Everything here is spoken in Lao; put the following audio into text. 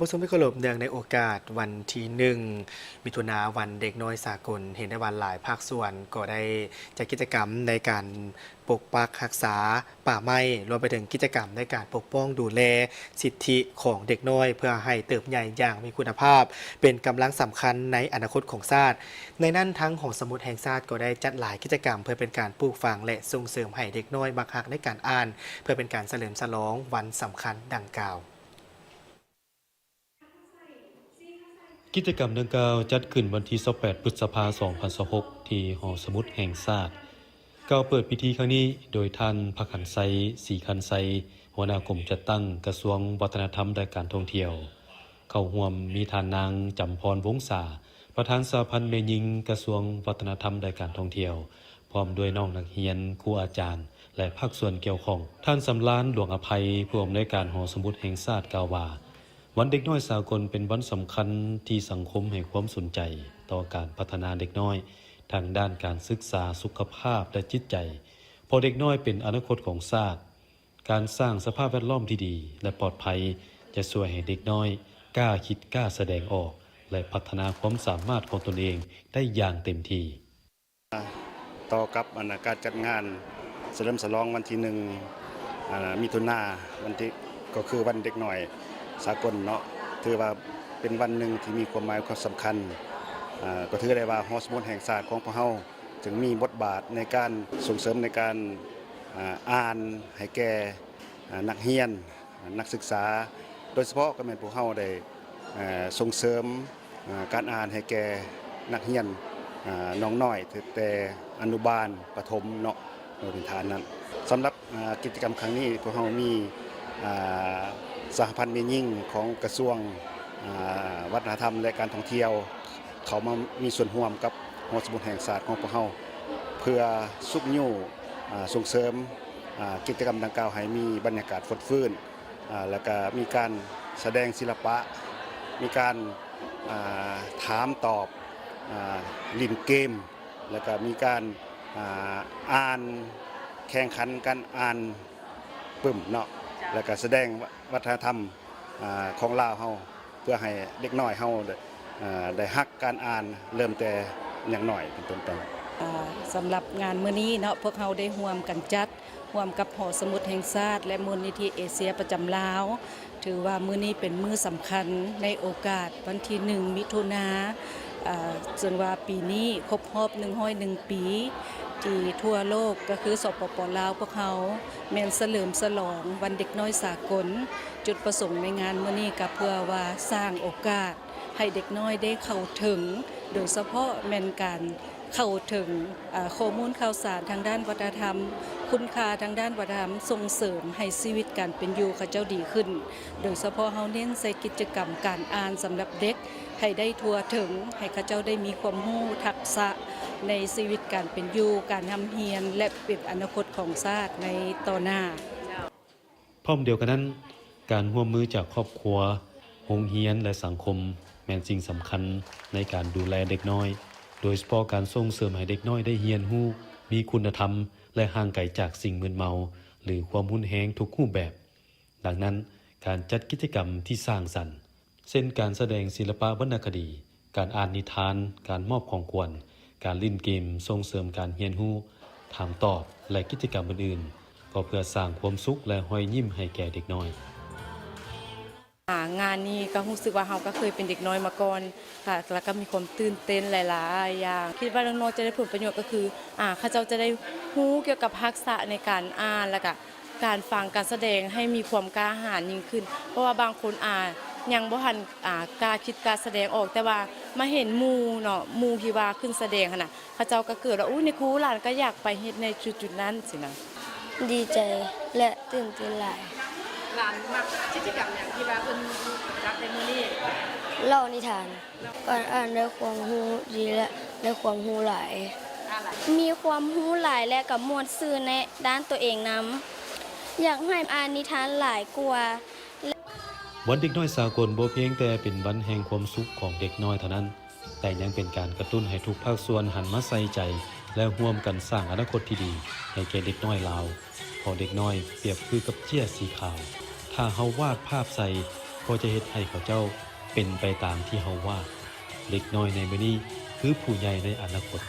ຜູ້ຊົມທີ່ເຄົາລົບ, ເນື່ອງໃນໂອກາດວັນທີໜຶ່ງ ມິຖຸນາ ວັນເດັກນ້ອຍສາກົນ, ເຫັນໄດ້ວ່າຫຼາຍພາກສ່ວນກໍໄດ້ຈັດກິດຈະກຳໃນການປົກປັກຮັກສາປ່າໄມ້, ລວມໄປເຖິງກິດຈະກຳໃນການປົກປ້ອງດູແລສິດທິຂອງເດັກນ້ອຍ ເພື່ອໃຫ້ເຕີບໃຫຍ່ຢ່າງມີຄຸນນະພາບ, ເປັນກຳລັງສຳຄັນໃນອະນາຄົດຂອງຊາດ. ໃນນັ້ນ, ທັງຫໍສະໝຸດແຫ່ງຊາດກໍໄດ້ຈັດຫຼາຍກິດຈະກຳ ເພື່ອເປັນການປູກຝັງ ແລະ ສົ່ງເສີມໃຫ້ເດັກນ້ອຍມັກຮັກໃນການອ່ານ, ເພື່ອເປັນການສະເຫຼີມສະຫຼອງວັນສຳຄັນດັ່ງກ່າວ. ກິດຈະກຳດັ່ງກ່າວຈັດຂຶ້ນວັນທີຊາວແປດ ພຶດສະພາ ສອງພັນຊາວຫົກ ທີ່ຫໍສະໝຸດແຫ່ງຊາດ. ກ່າວເປີດພິທີຄັ້ງນີ້ໂດຍທ່ານ ພະຂັນໄຊ ສີຂັນໄຊ, ຫົວໜ້າກົມຈັດຕັ້ງກະຊວງວັດທະນະທຳ ແລະ ການທ່ອງທ່ຽວ. ເຂົ້າຮ່ວມມີທ່ານນາງ ຈຳພອນ ວົງສາ, ປະທານສະຫະພັນແມ່ຍິງກະຊວງວັດທະນະທຳ ແລະ ການທ່ອງທ່ຽວ, ພ້ອມດ້ວຍນ້ອງນັກຮຽນ, ຄູອາຈານ ແລະ ພາກສ່ວນກ່ຽວຂ້ອງ. ທ່ານ ສຳລານ ຫຼວງອະໄພ, ຜູ້ອຳນວຍການຫໍສະໝຸດແຫ່ງຊາດ ກ່າວວ່າ ວັນເດັກນ້ອຍສາກົນເປັນວັນສຳຄັນທີ່ສັງຄົມໃຫ້ຄວາມສົນໃຈຕໍ່ການພັດທະນາເດັກນ້ອຍ ທັງດ້ານການສຶກສາ, ສຸຂະພາບ ແລະ ຈິດໃຈ, ເພາະເດັກນ້ອຍເປັນອະນາຄົດຂອງຊາດ. ການສ້າງສະພາບແວດລ້ອມທີ່ດີ ແລະ ປອດໄພ ຈະຊ່ວຍໃຫ້ເດັກນ້ອຍກ້າຄິດ, ກ້າສະແດງອອກ ແລະ ພັດທະນາຄວາມສາມາດຂອງຕົນເອງໄດ້ຢ່າງເຕັມທີ່. ຕໍ່ກັບອັນນະ ການຈັດງານສະເຫຼີມສະຫຼອງວັນທີໜຶ່ງ ອາ ມິຖຸນາ ວັນທີ ກໍຄືວັນເດັກນ້ອຍສາກົນເນາະ, ຖືວ່າເປັນວັນໜຶ່ງທີ່ມີຄວາມໝາຍຄວາມສຳຄັນ. ອາ ກໍຖືໄດ້ວ່າຫໍສະໝຸດແຫ່ງຊາດຂອງພວກເຮົາ ຈຶ່ງມີບົດບາດໃນການສົ່ງເສີມໃນການ ອາ ອ່ານໃຫ້ແກ່ ອາ ນັກຮຽນ, ອາ ນັກສຶກສາ, ໂດຍສະເພາະກໍແມ່ນພວກເຮົາໄດ້ ເອີ ສົ່ງເສີມ ອາ ການອ່ານໃຫ້ແກ່ນັກຮຽນ ອາ ນ້ອງນ້ອຍ ແຕ່ອະນຸບານ, ປະຖົມເນາະ ໂດຍພື້ນຖານນັ້ນ. ສຳລັບ ອາ ກິດຈະກຳຄັ້ງນີ້ ພວກເຮົາມີ ອາ ສະຫະພັນແມ່ຍິງຂອງກະຊວງ ອາ ວັດທະນະທຳ ແລະ ການທ່ອງທ່ຽວ ເຂົ້າມາມີສ່ວນຮ່ວມກັບຫໍສະໝຸດແຫ່ງຊາດຂອງພວກເຮົາ ເພື່ອຊຸກຍູ້ ອາ ສົ່ງເສີມ ອາ ກິດຈະກຳດັ່ງກ່າວໃຫ້ມີບັນຍາກາດຟົດຟື້ນ, ອາ ແລ້ວກະມີການສະແດງສິລະປະ, ມີການ ອາ ຖາມຕອບ, ອາ ຫຼິ້ນເກມ, ແລ້ວກະມີການ ອາ ອ່ານ, ແຂ່ງຂັນການອ່ານປຶ້ມເນາະ, ແລ້ວກະສະແດງວັດທະນະທຳ ອາ ຂອງລາວເຮົາ ເພື່ອໃຫ້ເດັກນ້ອຍເຮົາ ເອີ ໄດ້ຮັກການອ່ານເລີ່ມແຕ່ຍັງນ້ອຍເປັນຕົ້ນໄປ. ອາ ສຳລັບງານມື້ນີ້ເນາະ ພວກເຮົາໄດ້ຮ່ວມກັນຈັດ ຮ່ວມກັບຫໍສະໝຸດແຫ່ງຊາດ ແລະ ມູນນິທິເອເຊຍປະຈຳລາວ. ຖືວ່າມື້ນີ້ເປັນມື້ສຳຄັນໃນໂອກາດວັນທີໜຶ່ງ ມິຖຸນາ ອາ ເຊິ່ງວ່າປີນີ້ຄົບຮອບໜຶ່ງຮ້ອຍໜຶ່ງປີ ທີ່ທົ່ວໂລກ ກໍຄື ສປປ ລາວ ພວກເຮົາແມ່ນສະເຫຼີມສະຫຼອງວັນເດັກນ້ອຍສາກົນ. ຈຸດປະສົງໃນງານມື້ນີ້ກໍເພື່ອວ່າສ້າງໂອກາດໃຫ້ເດັກນ້ອຍໄດ້ເຂົ້າເຖິງ, ໂດຍສະເພາະແມ່ນການເຂົ້າເຖິງ ອາ ຂໍ້ມູນຂ່າວສານທາງດ້ານວັດທະນະທຳ, ຄຸນຄ່າທາງດ້ານວັດທະນະທຳ, ສົ່ງເສີມໃຫ້ຊີວິດການເປັນຢູ່ເຂົາເຈົ້າດີຂຶ້ນ. ໂດຍສະເພາະເຮົາເນັ້ນໃສ່ກິດຈະກຳການອ່ານສຳລັບເດັກ ໃຫ້ໄດ້ທົ່ວເຖິງ, ໃຫ້ເຂົາເຈົ້າໄດ້ມີຄວາມຮູ້ທັກສະໃນຊີວິດການເປັນຢູ່, ການຮ່ຳຮຽນ ແລະ ເປັນອະນາຄົດຂອງຊາດໃນຕໍ່ໜ້າ. ພ້ອມດຽວກັນນັ້ນ, ການຮ່ວມມືຈາກຄອບຄົວ, ໂຮງຮຽນ ແລະ ສັງຄົມ ແມ່ນສິ່ງສຳຄັນໃນການດູແລເດັກນ້ອຍ, ໂດຍສະເພາະການສົ່ງເສີມໃຫ້ເດັກນ້ອຍໄດ້ຮຽນຮູ້, ມີຄຸນນະທຳ ແລະ ຫ່າງໄກຈາກສິ່ງມຶນເມົາ ຫຼື ຄວາມຮຸນແຮງທຸກຮູບແບບ. ດັ່ງນັ້ນ, ການຈັດກິດຈະກຳທີ່ສ້າງສັນ ເຊັ່ນ ການສະແດງສິລະປະວັນນະຄະດີ, ການອ່ານນິທານ, ການມອບຂອງຂວັນ, ການຫຼິ້ນເກມ, ສົ່ງເສີມການຮຽນຮູ້, ຖາມຕອບ ແລະ ກິດຈະກຳອື່ນໆ ກໍເພື່ອສ້າງຄວາມສຸກ ແລະ ຮອຍຍິ້ມໃຫ້ແກ່ເດັກນ້ອຍ. ອາ ງານນີ້ກໍຮູ້ສຶກວ່າເຮົາກໍເຄີຍເປັນເດັກນ້ອຍມາກ່ອນ ແລ້ວກໍມີຄວາມຕື່ນເຕັ້ນຫຼາຍໆຢ່າງ. ຄິດວ່ານ້ອງໆຈະໄດ້ຜົນປະໂຫຍດກໍຄື ອາ ເຂົາເຈົ້າຈະໄດ້ຮູ້ກ່ຽວກັບທັກສະໃນການອ່ານ ແລ້ວກະ ການຟັງການສະແດງໃຫ້ມີຄວາມກ້າຫານຍິ່ງຂຶ້ນ ເພາະວ່າບາງຄົນ ອາ ຍັງບໍ່ທັນ ອາ ກ້າຄິດກ້າສະແດງອອກ ແຕ່ວ່າມາເຫັນໝູ່ເນາະ ໝູ່ທີ່ວ່າຂຶ້ນສະແດງຫັ້ນນະ ເຂົາເຈົ້າກໍເກີດວ່າ ອຸ້ຍ ໃນຄູ ຫຼານກໍຢາກໄປເຮັດໃນຈຸດໆນັ້ນຊີ້ນະ. ດີໃຈ ແລະ ຕື່ນເຕັ້ນຫຼາຍ. ຫຼານມັກກິດຈະກຳຫຍັງທີ່ວ່າເພິ່ນຈັດໃນມື້ນີ້? ເລົ່ານິທານ. ການອ່ານໄດ້ຄວາມຮູ້ດີ ແລະ ໄດ້ຄວາມຮູ້ຫຼາຍ. ມີຄວາມຮູ້ຫຼາຍ ແລະ ກໍມ່ວນຊື່ນໃນດ້ານຕົວເອງນຳ. ຢາກໃຫ້ອ່ານນິທານຫຼາຍກວ່າ. ວັນເດັກນ້ອຍສາກົນບໍ່ພຽງແຕ່ເປັນວັນແຫ່ງຄວາມສຸກຂອງເດັກນ້ອຍເທົ່ານັ້ນ, ແຕ່ຍັງເປັນການກະຕຸ້ນໃຫ້ທຸກພາກສ່ວນຫັນມາໃສ່ໃຈ ແລະ ຮ່ວມກັນສ້າງອະນາຄົດທີ່ດີໃຫ້ແກ່ເດັກນ້ອຍລາວ, ເພາະເດັກນ້ອຍປຽບຄືກັບເຈ້ຍສີຂາວ, ຖ້າເຮົາວາດພາບໃສ່ ກໍຈະເຮັດໃຫ້ເຂົາເຈົ້າເປັນໄປຕາມທີ່ເຮົາວາດ. ເດັກນ້ອຍໃນມື້ນີ້ຄືຜູ້ໃຫຍ່ໃນອະນາຄົດ.